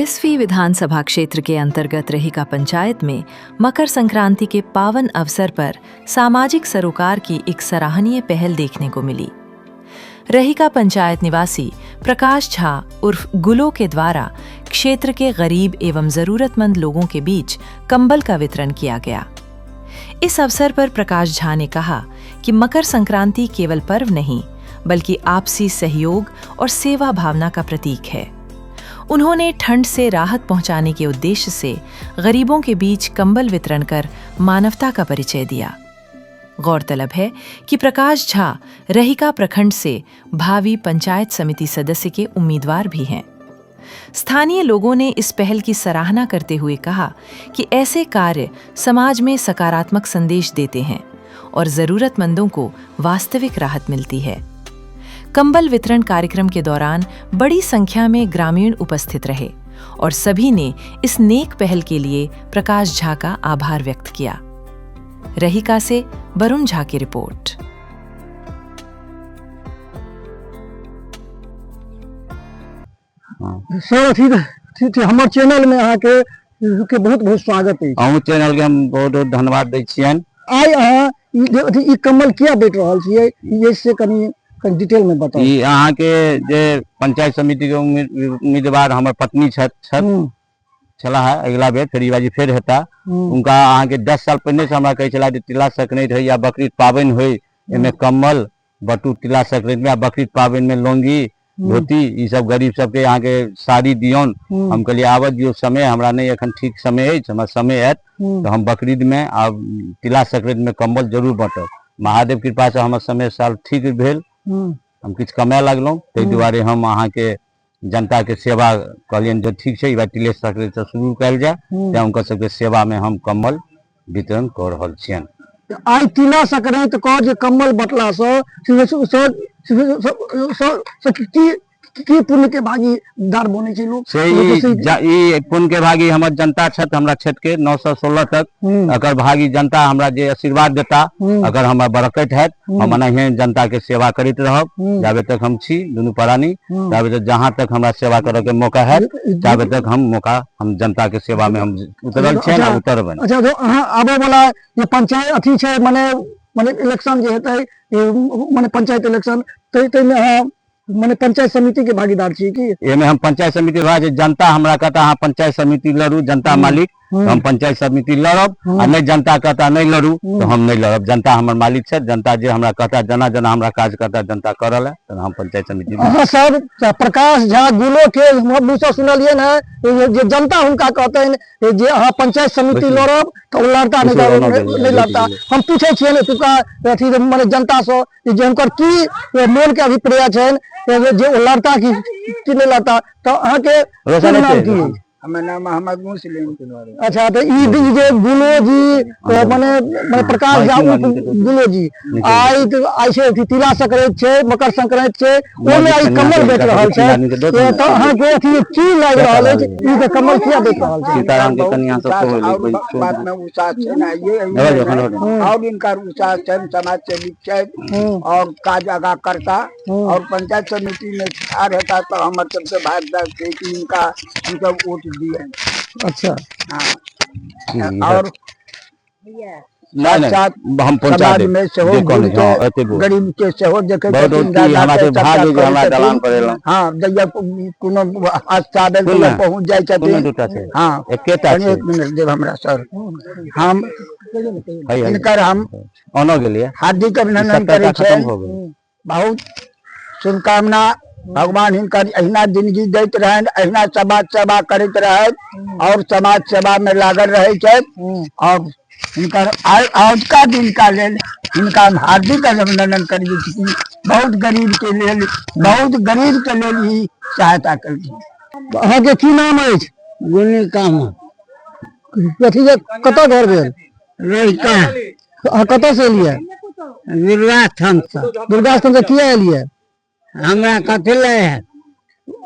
बिस्फी विधानसभा क्षेत्र के अंतर्गत रहिका पंचायत में मकर संक्रांति के पावन अवसर पर सामाजिक सरोकार की एक सराहनीय पहल देखने को मिली। रहिका पंचायत निवासी प्रकाश झा उर्फ गुलो के द्वारा क्षेत्र के गरीब एवं जरूरतमंद लोगों के बीच कंबल का वितरण किया गया। इस अवसर पर प्रकाश झा ने कहा कि मकर संक्रांति केवल पर्व नहीं, बल्कि आपसी सहयोग और सेवा भावना का प्रतीक है। उन्होंने ठंड से राहत पहुंचाने के उद्देश्य से गरीबों के बीच कंबल वितरण कर मानवता का परिचय दिया। गौरतलब है कि प्रकाश झा रहिका प्रखंड से भावी पंचायत समिति सदस्य के उम्मीदवार भी हैं। स्थानीय लोगों ने इस पहल की सराहना करते हुए कहा कि ऐसे कार्य समाज में सकारात्मक संदेश देते हैं और जरूरतमंदों को वास्तविक राहत मिलती है। कंबल वितरण कार्यक्रम के दौरान बड़ी संख्या में ग्रामीण उपस्थित रहे और सभी ने इस नेक पहल के लिए प्रकाश झा का आभार व्यक्त किया। रहिका से वरुण झा की रिपोर्ट। सर, अथी ठीक छै, हमर चैनल में अहाँके के बहुत बहुत स्वागत अछि। अहूँ चैनल के हम बहुत बहुत धन्यवाद दै छियनि। आइ अहाँ ई जे अथी ई कम्बल किया बाँटि रहल छियै, ई से कनि कनि डिटेल में बताउ। ई अहाँके जे पंचायत समिति के उम्मीदवार हमर पत्नी छथि छलाह है, अगिला बेर फेर ई बाजी फेर हेता। हुनका अहाँके 10 साल पहिने से हमरा कहै छलाह जे तिला संक्रांति होइ या बकरीद पाबनि होइ, एहिमे कम्बल बटू, तिला संक्रांति में आ बकरीद पाबनि में लौंगी धोती ई सब गरीब सबके अहाँके साड़ी दियौन। हम कहलियै आबऽ दियौ समय, हमरा नहि एखन ठीक समय अछि, हमरा समय आयत तऽ हम बकरीद में आ तिला संक्रांति में कम्बल जरूर बाँटब। महादेव कृपा से हमर समय साल ठीक भेल, हम किछु कमाए लगलहुँ, ताहि दुआरे हम अहाँके जनता के सेवा कहलियनि जे ठीक छै, ई बार तिले संक्रांति से शुरू कयल जाय, तेँ हुनकर सबके सेवा में हम कम्बल वितरण कऽ रहल छियनि। आइ तिला संक्रांति कऽ जे कम्बल बँटला सँ की की पुण्य के भागीदार बनै छै लोक? से ई पुण्य के भागी हमर जनता छथि, हमरा क्षेत्र के 916 तक अगर भागी जनता हमरा जे आशीर्वाद देता, अगर हमरा बरकत हैत, हम एनाहिए जनता के सेवा करैत रहब जाबे तक हम छी दुनू प्राणी, जाबे तक जहाँ तक हमरा सेवा करऽ के मौका हैत ताबे तक हम मौका हम जनता के सेवा में हम उतरल छियनि आ उतरबनि। अच्छा, तो अहाँ आबऽ वाला जे पंचायत अथी छै, मने मने इलेक्शन जे हेतै, मने पंचायत इलेक्शन, ताहिमे अहाँ मने पंचायत समिति के भागीदार छी की? एहिमे हम पंचायत समिति भाग, जनता हमरा कहता अहाँ पंचायत समिति लड़ू, जनता मालिक, तऽ हम पंचायत समिति लड़ब, आ नहि जनता कहता नहि लड़ू तऽ हम नहि लड़ब। जनता हमर मालिक छथि, जनता जे हमरा कहता, जेना जेना हमरा काज करता जनता करऽ लए, तऽ हम पंचायत समिति। अहाँ सब प्रकाश झा गुलो के मुँह से सुनलियनि है जे जनता हुनका कहतनि जे अहाँ पंचायत समिति लड़ब तऽ ओ लड़ता, नहि नहि लड़ता। हम पूछै छियनि एतुका अथी मने जनता सँ जे हुनकर की मोन के अभिप्राय छनि जे ओ लड़ता कि नहि लड़ता। तऽ अहाँके नाम की अछि? हमर नाम मोहम्मद मुस्लिम। अच्छा, तऽ ई जे गुलो जी मने मने प्रकाश झा गुलो जी आइ आइ छै अथी तिला संक्रांति छै, मकर संक्रांति छै, ओहिमे आइ कम्बल बेच रहल छै, तऽ अहाँके अथी की लागि रहल अछि, ई जे कम्बल किया बेच रहल छै? सीताराम के कनिया सब बात में उत्साह छै ने, और इनकर उत्साह छै, समाज सेवी छै और काज आगा करता और पंचायत समिति में ठाढ़ हेता, तऽ हमर सबके भागदार छै कि इनका हमसब वोट दिए। अच्छा। हाँ, और नहीं, साथ हम पहुंचा समाज देब। में सेहो जे कहने घुरि हँ, के एते बोल। गरीब के सेहो देखै बहुत छथिन, की दादा हमरा के के भाग चर्चा जे करै हमरा दलान छथिन। पर एलहुँ। हाँ, जहिया कोनो हादसा भेल कोन? तऽ पहुँच जाइ कोनो छथिन। दूटा छै? हाँ, एकेटा कनि छै। एक मिनट देब हमरा सर, हम है, है। हिनकर हम ओनो गेलियै। हार्दिक अभिनंदन 70 करै खतम छियनि। भऽ गेल। बहुत शुभकामना, भगवान हिनकर अहिना जिंदगी दैत रहनि, अहिना समाज सेवा करैत रहथि और समाज सेवा में लागल रहै छथि, और हिनकर आजुका दिन का लेल हिनका हम हार्दिक अभिनंदन करै छी। बहुत गरीब के लेल, बहुत गरीब के लेल ई सहायता केलखिन। अहाँके की नाम अछि? गुनी कामा। अथी जे कतऽ घर भेल? रहिका। अहाँ कतऽ से एलियै? दुर्गा स्थान से। दुर्गा स्थान से किया एलियै? हमरा कथी लए है?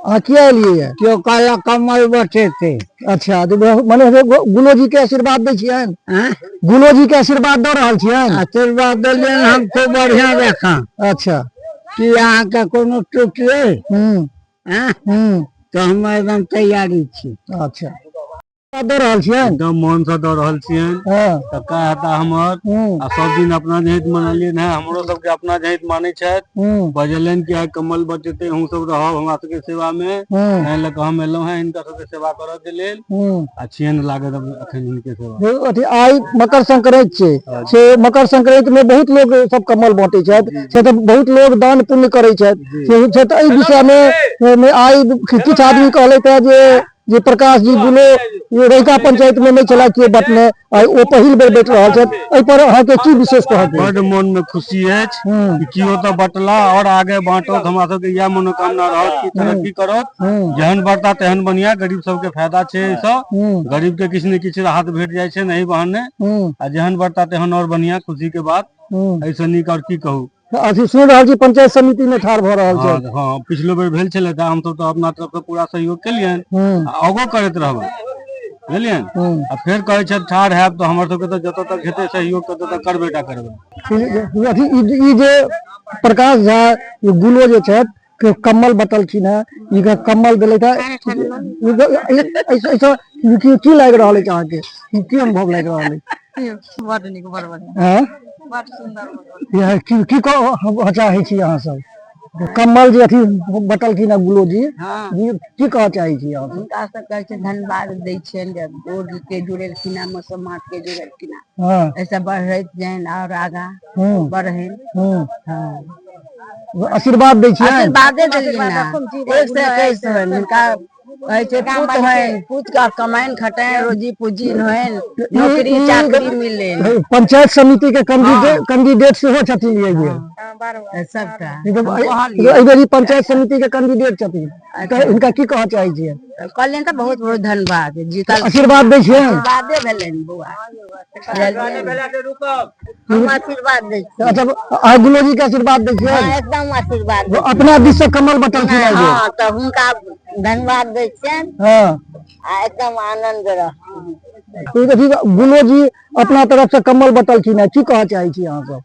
अहाँ किया एलियै? केओ कहलक कमल बटेतै। अच्छा, तऽ मने गुलो जी के आशीर्वाद दै छियनि? आँय? गुलो जी के आशीर्वाद दऽ रहल छियनि? आशीर्वाद देलियनि हम खूब बढ़िआँ जकाँ। अच्छा। की अहाँके कोनो त्रुटि अइ? आँय? तऽ हम एकदम तैयारी छी। अच्छा, दऽ रहल छियनि? एकदम मन से दऽ रहल छियनि। कक्का हेता हमर। आ सब दिन अपना जहित मनलियनि है, हमरो सबके अपना जहित मानै छथि। बजलनि कि आइ कमल बटेतै, अहूँ सब रहब हमरा सबके सेवा मे, एहि लऽ कऽ हम एलहुँ हेँ हिनका सबके सेवा करऽ के लेल। आ छियनि लागत अखन हिनके सेवा। अथी आइ मकर संक्रांति छै, से मकर संक्रांति में बहुत लोग सब कम्बल बांटै छथि, से तऽ बहुत लोग दान पुण्य करै छथि, से छै। तऽ एहि विषय में आइ किछु आदमी कहलथि हे जे प्रकाश जी गुलो रहिका पंचायत में नहीं छला केओ बटने, आइ ओ पहिल बेर बैठ रहल छथि, एहि पर अहाँके की विशेष कहब? बड मन में खुशी अछि कि केओ तऽ बटला और आगे बांटत, हमरा सबके इएह मनोकामना रहत कि तरक्की करत, जेहन बटता तेहन बढ़िया, गरीब सबके फायदा छै एहिसँ, गरीब के किछु ने किछु राहत भेट जाइ छै एहि बहाने, आ जेहन बटता तेहन और बढ़िया, खुशी के बात, एहिसँ नीक और की कहू। अथी सुनि रहल छी पंचायत समिति में ठाढ़ भऽ रहल छै। हँ, पिछलो बेर भेल छलै तऽ हमसब तऽ अपना तरफ से पूरा सहयोग केलियनि, आ आगो करैत रहबै, बुझलियनि। आ फेर कहै छथि ठाढ़ हैब तऽ हमर सबके तऽ जतऽ तक हेतै सहयोग ततऽ तक करबे टा करबै। अथी ई जे प्रकाश झा गुलो जे छथि कम्बल बटलखिन हेँ, ई कम्बल देलथि हेँ, एहिसँ की लागि रहल अछि अहाँके, की अनुभव लागि रहल अछि? बड नीक, बड बढ़िया, बड सुन्दर। की कहऽ चाहै छी अहाँ सब? कम्बल जे अथी बटलखिन हेँ गुलो जी, की कहऽ चाहै छी अहाँ सब? हुनका सब कहै छै धन्यवाद दै छियनि जे गोर के जुड़ेलखिन हेँ, समाज के जुड़ेलखिन हेँ, एहिसँ बढ़ैत जाइन और आगाँ बढ़नि। आशीर्वाद दै छियनि? आशीर्वादे देलियनि हेँ, 1 से 21 होइन हुनका, कहै छै पूत होइन, पूत का कमाइन खटाइन रोजी पूंजी होइन, नौकरी चाकरी मिले। पंचायत समिति के कैंडिडेट सेहो छथिन एहि बेर। सबटा एहि बेर पंचायत समिति के कैंडिडेट छथिन, हिनका की कहऽ चाहै छियै? कहलियनि तऽ बहुत बहुत धन्यवाद, जीतल आशीर्वाद दै छियनि? आशीर्वादे भेलनि बौआ, हम आशीर्वाद दै छियै। अच्छा, अहाँ गुलो जी के आशीर्वाद दै छियै? एकदम आशीर्वाद। अपना दिस से कमल बटलखिन? हँ, तऽ हुनका धन्यवाद दै छियनि। आ एकदम आनंद रह। गुलो जी अपना तरफ से कम्बल बटलखिन है, की कहऽ चाहै छी अहाँ सब?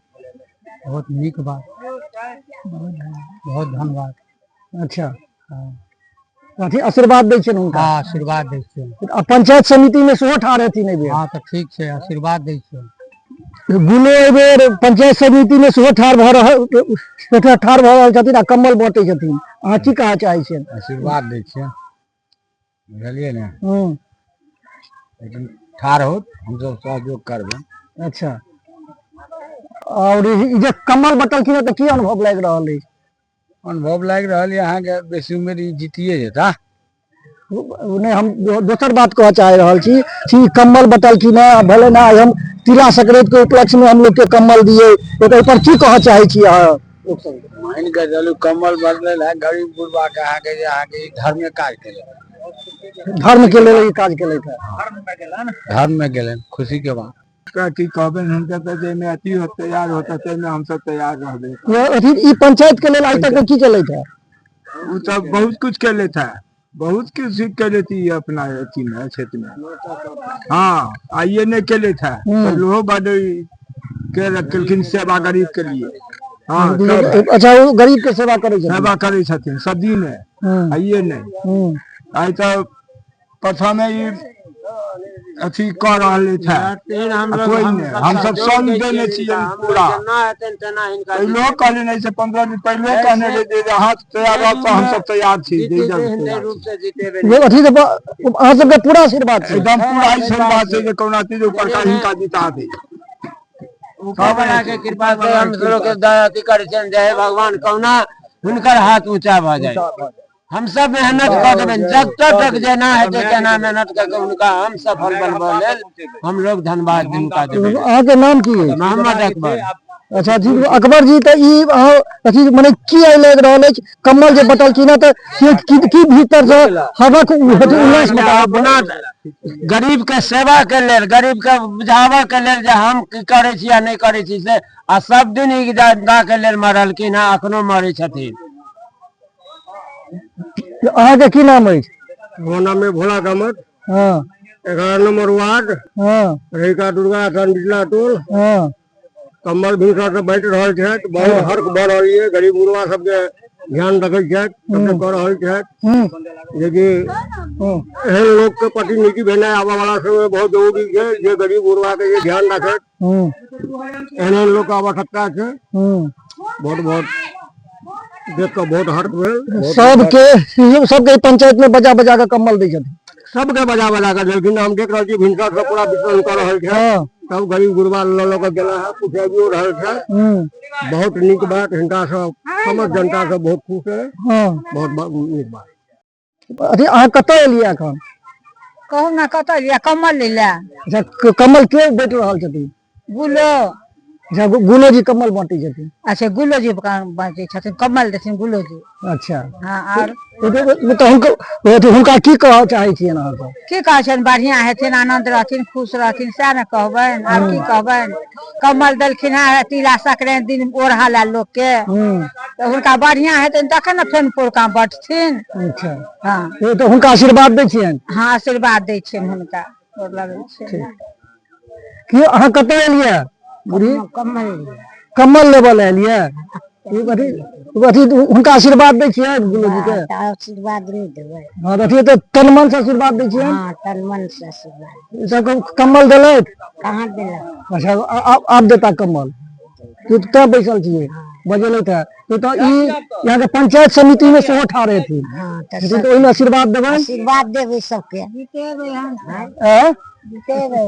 बहुत नीक बात, बहुत धन्यवाद। अच्छा, अथी आशीर्वाद दै छियनि हुनका? हँ, आशीर्वाद दै छियनि। आ पंचायत समिति में सेहो ठाढ़ हेथिन एहि बेर? हँ, तऽ ठीक छै, आशीर्वाद दै छियनि। गुलो एहि बेर पंचायत समिति में सेहो ठाढ़ भऽ रहल छथिन आ कम्बल बाँटै छथिन, अहाँ की कहऽ चाहै छियनि? आशीर्वाद दै छियनि, बुझलियै ने, लेकिन ठाढ़ होत हमसब सहयोग करबै। अच्छा, और ई जे कम्बल बटलखिन तऽ की अनुभव लागि रहल अछि? अनुभव लागि रहल यऽ अहाँके बेसी उम्मीद ई जीतिए जेता। नहि, हम दोसर बात कहऽ चाहि रहल छी कि कम्बल बटलखिन हेँ, भले ने हम तिला संक्रांति के उपलक्ष्य में हम लोग के कम्बल दिए, तो एहि पर की कहऽ चाहै छी अहाँ लोक सबके? मानि कऽ चलू कम्बल बदलल है गरीब गुरबा के, अहाँके जे अहाँके ई धर्मे काज केलक, धर्म के लेल ई काज केलथि है, धर्म में गेलनि, खुशी के बात। की कहबनि हुनका तऽ जाहिमे अथी हो तैयार होता ताहिमे हमसब तैयार रहबै। अथी ई पंचायत के लेल आइ तक की केलथि है? ओ सब बहुत कुछ केलथि है, बहुत कुछ केलथि ई अपना अथी में क्षेत्र में। हाँ, आइए नहीं केलथि है, लोहो बड केलखिन सेवा गरीब के लिए। हाँ, अच्छा, ओ गरीब के सेवा करै छथिन? सेवा करै छथिन सदी में, आइए नहीं, आइ तऽ प्रथमे ई अथी कऽ रहल छै, कोइ नहि, हमसब संग देने छियै पूरा। पहिलो कहने नहि से 15 दिन पहिलो कहने रहे जे अहाँ तैयार रहब तऽ हमसब तैयार छी। अथी अहाँ सबके पूरा आशीर्वाद छै? एकदम पूरा आशीर्वाद छै जे कहुना चीज ऊपर हिनका जिता दे। के कृपा से हम लोग अथी करै छियनि, जय भगवान कहुना हुनकर हाथ ऊँचा भऽ जाय। हम सब मेहनत कऽ देबनि जतऽ तक जेना हेतै तेना मेहनत कऽ के हुनका हम सफल बनबऽ लेल हम लोग धन्यवाद हुनका देबै। अहाँके नाम की अछि? मोहम्मद अकबर। अच्छा जी, अकबर जी, तऽ ई अहाँ अथी मने की आइ लागि रहल अछि कम्बल जे बटलखिन हँ तऽ की भीतर से हवक उल्लास? अपना गरीब के सेवा के लेल, गरीब के बुझाबऽ के लेल जे हम की करै छी आ नहि करै छी से, आ सब दिन ई जनता के लेल मरलखिन हँ, अखनो मरै छथिन। अहाँके की नाम अछि? हमर नाम है भोला कामत। 11 नंबर वार्ड, रहिका दुर्गा स्थान बिचला टोल। कम्बल भिनसर से बाँटि रहल छथि, बहुत हर्ष भऽ रहल ये, गरीब गुरबा सबके ध्यान रखै छथि, सबके कऽ रहल छथि। जेकि एहन लोक के प्रतिनिधि भेनाइ आबऽ वाला समय बहुत जरूरी छै, जे गरीब गुरबा के जे ध्यान राखत, एहन एहन लोक के आवश्यकता छै। बहुत बहुत देख कऽ बहुत हर्ष भेल। सबके सबके पंचायत में बजा बजा के कम्बल दै छथिन। सबके बजा बजा कऽ देलखिन। हम देख रहल छी भिनसर से पूरा वितरण कऽ रहल छै। सब गरीब गुरबा लऽ लऽ कऽ गेला है, पुछाबियो रहल छै। बहुत नीक बात, हिनका सब समस्त जनता सब बहुत खुश है। बहुत नीक बात। अथी अहाँ कतऽ एलियै एखन? कहू ने कतऽ एलियै? कम्बल लै लए। अच्छा, कम्बल के बाँटि रहल छथिन? गुलो। अच्छा, गुलो जी कम्बल बाँटै छथिन। अच्छा, गुलो जी बाँटै छथिन, कम्बल देथिन गुलो जी। अच्छा। हाँ, और तऽ हुनका अथी हुनका की कहऽ चाहै छियनि अहाँ सब? की कहै छनि? बढ़िआँ हेथिन, आनन्द रहथिन, खुश रहथिन, सएह ने कहबनि। आर की कहबनि? कम्बल देलखिन हेँ, तिला संक्रांति दिन ओढ़ा लए लोकके, तऽ हुनका बढ़िआँ हेतनि तखन ने फेर पोरका बँटथिन। अच्छा। हाँ। तऽ हुनका आशीर्वाद दै छियनि? हाँ, आशीर्वाद दै छियनि हुनका, गोर लगै छियनि। की अहाँ कतऽ एलियै बुढ़ी? कम्बल। कम्बल लेबऽ लए एलियै। अथी अथी हुनका आशीर्वाद दै छियै गुलो जी के? आशीर्वाद नहि देबै। हाँ, अथी तऽ तन मन से आशीर्वाद दै छियै। हाँ, तन मन से आशीर्वाद। सब कम्बल देलथि? कहाँ देलक? अच्छा, आब देता कम्बल। तैं बैसल छियै, बजेलथि है। तऽ ई यहाँ के पंचायत समिति में सेहो ठाढ़ हेथिन। हाँ, तऽ ओहिमे आशीर्वाद देबै? आशीर्वाद देबै सबके। आँय? जीतेबै,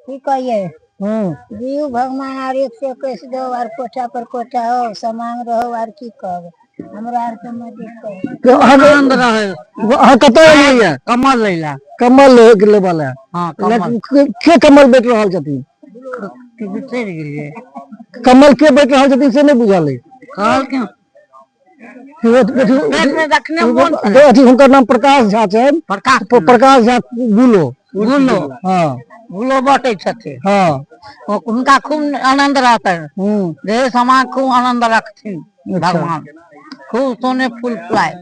की कहियै? दियौ भगवान आर 121 दो, आर कोठा पर कोठा हो, समांग रहो, आर की कहबै? हमरा आर के मदद करू। अहाँ कतऽ एलियै? कम्बल लै लए। कम्बल लेबऽ लए? हाँ, कम्बल। के कम्बल बाँटि रहल छथिन? बिसरि गेलियै। कम्बल के बाँटि रहल छथिन से नहि बुझल अइ? कहलखिन अथी हुनकर नाम प्रकाश झा छनि। प्रकाश। प्रकाश झा गुलो। गुलो। हाँ, गुलो बटै छथिन। हाँ, हुनका खूब आनंद रहतनि, देह समाज खूब आनंद रखथिन भगवान, खूब सोने फूल फुलाय।